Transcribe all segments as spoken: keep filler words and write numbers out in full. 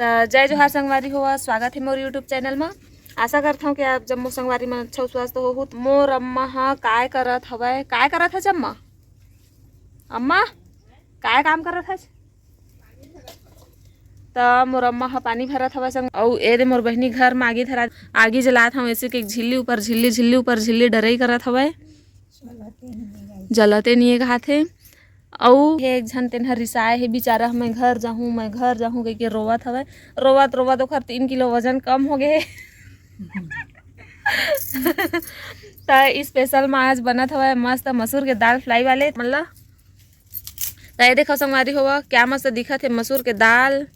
त जय जोहार संगवारी हो, स्वागत हे मोर YouTube चैनल म। आशा करथंव कि आप जम्मो संगवारी मन अच्छा अउ स्वस्थ होहू। त मोर अम्मा ह काय करत हवय, काय करत हच अम्मा? अम्मा, काय काम करत हच? त मोर अम्मा ह पानी भरत हवय संग, अउ ए दे मोर बहिनी घर म आगी धरा, आगी जलात हवं, ऐसे कि झिल्ली ऊपर झिल्ली, झिल्ली ऊपर झिल्ली डरई करत हवय। जलते नहीं हे कहाथे। अउ हे एक झन तेन ह रिसाए हे बिचारा, "मैं घर जाहूँ, मैं घर जाहूँ," कहिके रोवत हवय। रोवत रोवत ओखर तीन किलो वजन कम हो गे हे। त स्पेशल म आज बनत हवय मस्त मसूर के दाल फ्राई वाले, मतलब। त ये देखो संगवारी हो, क्या मस्त दिखत हे मसूर के दाल।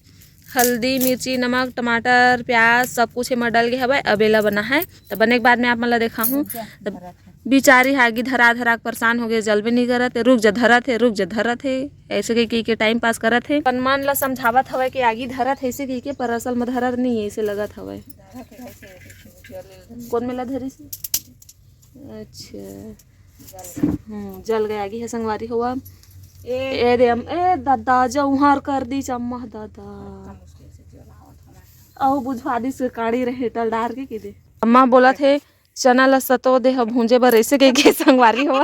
हल्दी, मिर्ची, नमक, टमाटर, प्याज सब कुछ एमा डल गे हवय। अब एला बना है, त बने के बाद में आप मन ला देखाहूँ। त बिचारी ह आगी धरा धरा के परेशान हो गे, जलबे नहीं करत हे, "रुक जा, धरत हे, रुक जा, धरत हे," ऐसे कहि कहि के टाइम पास करत हे। अपन मन ला समझावत हवय कि आगी धरत हे ऐसे कहि के, पर असल में धरत नहीं हे, ऐसे लगत हवय। कौन मेला धरिस? अच्छा। हम्म, जल गया आगी हे संगवारी हो। ए दे अम-, ए दादा, जौहर कर दी चम्मा दादा। अउ बुझवा दिस काड़ी रहे टल डार के, के दे। अम्मा बोलत हे, "चना ला सतो दे ह भूंजे बर," ऐसे कहि के संगवारी हो।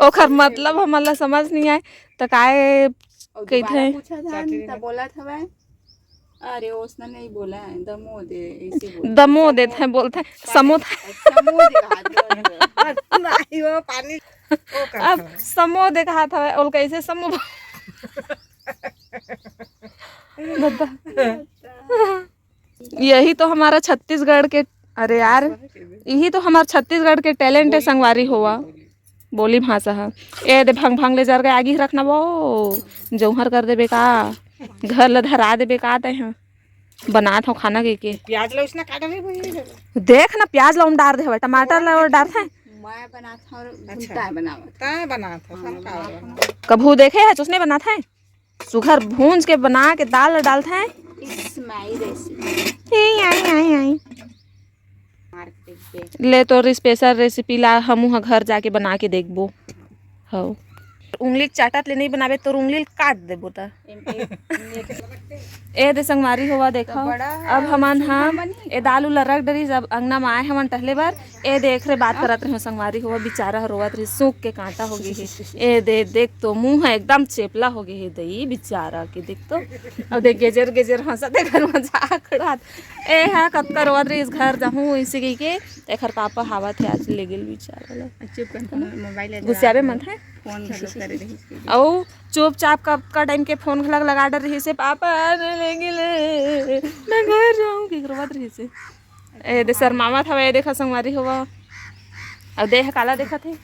ओखर मतलब हमन ला समझ नहीं आए, त काय अउ दोबारा कहिथे? पूछत हन, त बोलत हवय, "अरे, ओसना नहीं बोला है, दमो दे, ऐसे बोल।" दमो देत है, बोलत है, "समो था।" समो दे हाथ में। नहीं, वो पानी, वो का अब था? समो दे कहा था, ओल कैसे समो? दादा। यही तो हमारा छत्तीसगढ़ के, अरे यार, यही तो हमार छत्तीसगढ़ के टैलेंट है संगवारी होवा, बोली भाषा ह। ए दे भंग भंग ले जर गए आगी रखना वो, जौहर कर देबे का, घर ल धरा देबे का तै ह। बनात हो खाना के के। प्याज ला उसने काटा नहीं भैया? देख ना, प्याज ला उम डार दे हवे, टमाटर ला डार थे। मैं बनात हूँ, अच्छा। भुनता है बनावत। तै बनात हो, हम का बनात? कभू देखे है उसने बनात है? सुघर भूंज के बना के दाल डालत है। It's my recipe। ए, आई, आई, आई। मार के देखबे। ले तोर स्पेशल रेसिपी ला हमू ह घर जाके बना के देखबो। हौ। उंगली चाटत ले नहीं बनाबे, तोर उंगली ल काट देबो त। एम-, ए-, ए दे संगवारी होवा देखो। तो बड़ा है, अब हमन छोटा हम बनी। ए दाल उला रख डरिस, अब अंगना में आए हमन टहले बर। ए देख रे, बात करत रहे संगवारी होवा, बिचारा ह रोवत रही, सूख के कांटा हो गई है। ए दे, देख तो मुंह है एकदम चेपला हो गई है दई बिचारा के, देख तो। अब देख गेजर गेजर हंसत है घर में जा खड़ात। ए हा कतका रोवत रही, इस घर जाहूँ इसी की के। एखर पापा हावत हे, आज ले गेल बिचारा ला। चुप कर, मोबाइल ले गुस्सियाबे जरा। मत है। फोन घलो करे रहिस के। अउ चुपचाप कब का टाइम के फोन घलक लगा डर रही से, "पापा आज ले गेले, मैं घर जाऊंगी," रोवत रही से। ए दे शर्मावत हवे, ए देखा संगवारी होवा। अब देह काला देखत हे।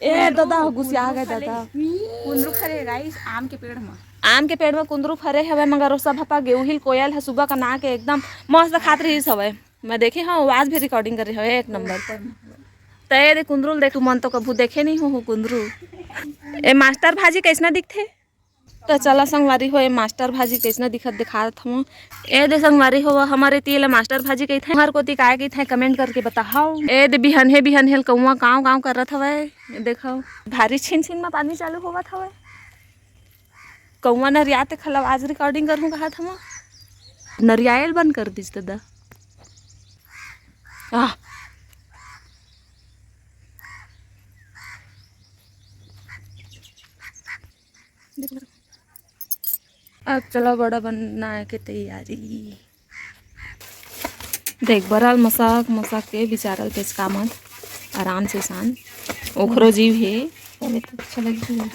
ए दादा, गुस्सिया गए दादा। कुंदरू फरे गाइस, आम के पेड़ म। आम के पेड़ म कुंदरू फरे हवे, मगर ओ सब हपा गेहूं हिल कोयल ह सुबह का ना के एकदम मस्त खात रहीस हवे। मैं देखे हूँ, आज भी रिकॉर्डिंग कर रही हूँ, एक नंबर। त ए दे कुंदरू ल देख, तुमन तो कभू देखे नहीं हो, हो कुंदरू। ए मास्टर भाजी कैसना दिखथे? त चला संगवारी हो, ए मास्टर भाजी कैसना दिखत दिखात हूँ। ए दे संगवारी हो, हमारे तीला मास्टर भाजी कहिथे, हर कोती काय कहिथे, कमेंट करके बताओ। ए दे बिहन हे, बिहन हेल कौआ काव काव करत हवय। ए देखो, भारी छिन छिन म पानी चालू होवत हवय। कौआ नरियाते खलव आज रिकॉर्डिंग करहूँ कहत हमा। नरियायल बंद कर दिस दादा। आह। अब चलो बड़ा बनाए के तैयारी। देख, बरल मसक, मसक के बिचारल पेचका मत, आराम से सान। ओखरो जीव हे। पहले तो अच्छा लग रही है।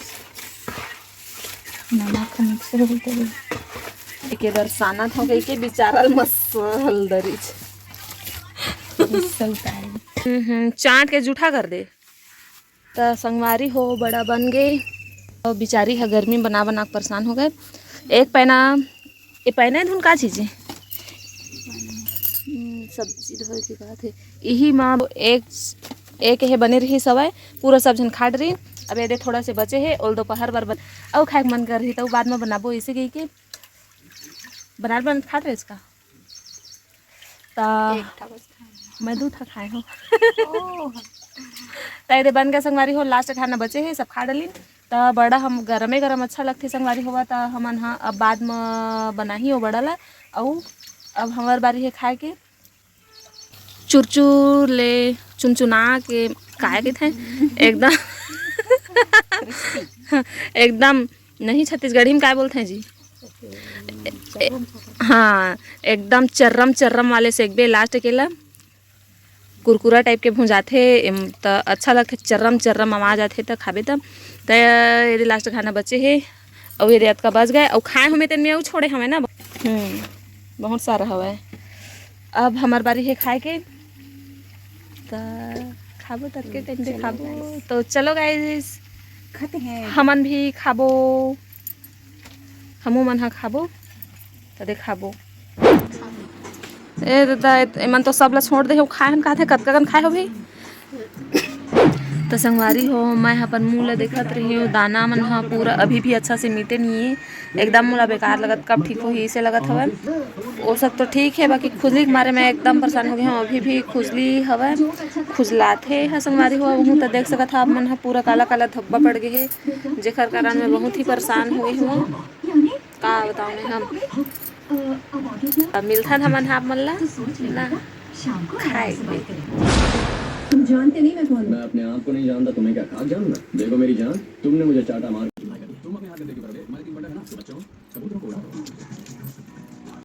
नमक मिक्स हो गई तो एके दर सानत हो गई के बिचारल मसल दरिच। मसल डाल। हम्म, चाट के जूठा कर दे। त संगवारी हो, बड़ा बन गे। अउ बिचारी ह गर्मी में बना बना के परेशान हो गए। एक पैना, ए पैना ए धुन का चीज हे? हम्म, सब्जी धोए के बात हे। इही म एक, एक हे बने रही सवय, पूरा सब झन खा डरी। अब एदे थोड़ा से बचे हे, ओल दोपहर बर बन-, अउ खाए के मन कर रही त उ बाद में बनाबो, इसे कही के बनात बनात खा डरे इसका। त एक ठा बस खाए। मैं दू ठा खाए हूँ। ओह। त एदे बन के संगवारी हो, लास्ट खाना बचे हे, सब खा डलिन। त बड़ा हम गरमे गरम अच्छा लगथे संगवारी होवा, त हमन ह अब बाद म बनाही ओ बड़ा ला। अउ अब हमर बारी हे खाए के। चुरचुर ले चुनचुना के, काय कहिथे, एकदम एकदम नहीं, छत्तीसगढ़ी में काय बोलथे जी? हाँ, एकदम चर्रम चर्रम वाले सेकबे लास्ट के ला। कुरकुरा टाइप के भुंजाथे, एम, त अच्छा लगथे, चर्रम चर्रम आवाज आथे त खाबे त। त ये लास्ट खाना बचे हे, अउ ये अतका बच गए, अउ खाए होमे तेन में अउ छोड़े हवे ना। हम्म, बहुत सारा हवे। अब हमर बारी हे खाए के, त खाबो, तरके टाइम पे खाबो। तो चलो गाइस, खाते हैं। हमन भी खाबो, हमू मन ह खाबो, त देखाबो। ए दादा, ए-, एमन तो सब ला छोड़ दे हे, खाए हन, कहथे कतका कन खाए हो भी। त संगवारी हो, मैं ह अपन मुंह ला देखत रही हूँ, दाना मन ह पूरा अभी भी अच्छा से मिटे नहीं है, एकदम मोला बेकार लगत, कब ठीक होही, इसे लगत हवय। वो सब तो ठीक है, बाकी खुजली के मारे मैं एकदम परेशान हो गई हूँ, अभी भी खुजली हवय, खुजलाथे ह संगवारी हो। वहूँ त देख सकत ह आप मन ह, पूरा काला काला धब्बा पड़ गए हे, जेकर कारण मैं बहुत ही परेशान हो गई हूँ। का बताऊँ मैं हम। अब मिलथन हमन ह आप मन ला ना खाए के। तुम जानते नहीं मैं कौन हूँ। मैं अपने आप को नहीं जानता, तुम्हें क्या खाक जानूंगा? देखो मेरी जान, तुमने मुझे चाटा मार। तुम अपने हाथ गंदे क्यों करोगे? तुम्हारे तीन बंडल है ना, तो बच्चों, कबूतरों को उड़ाओ।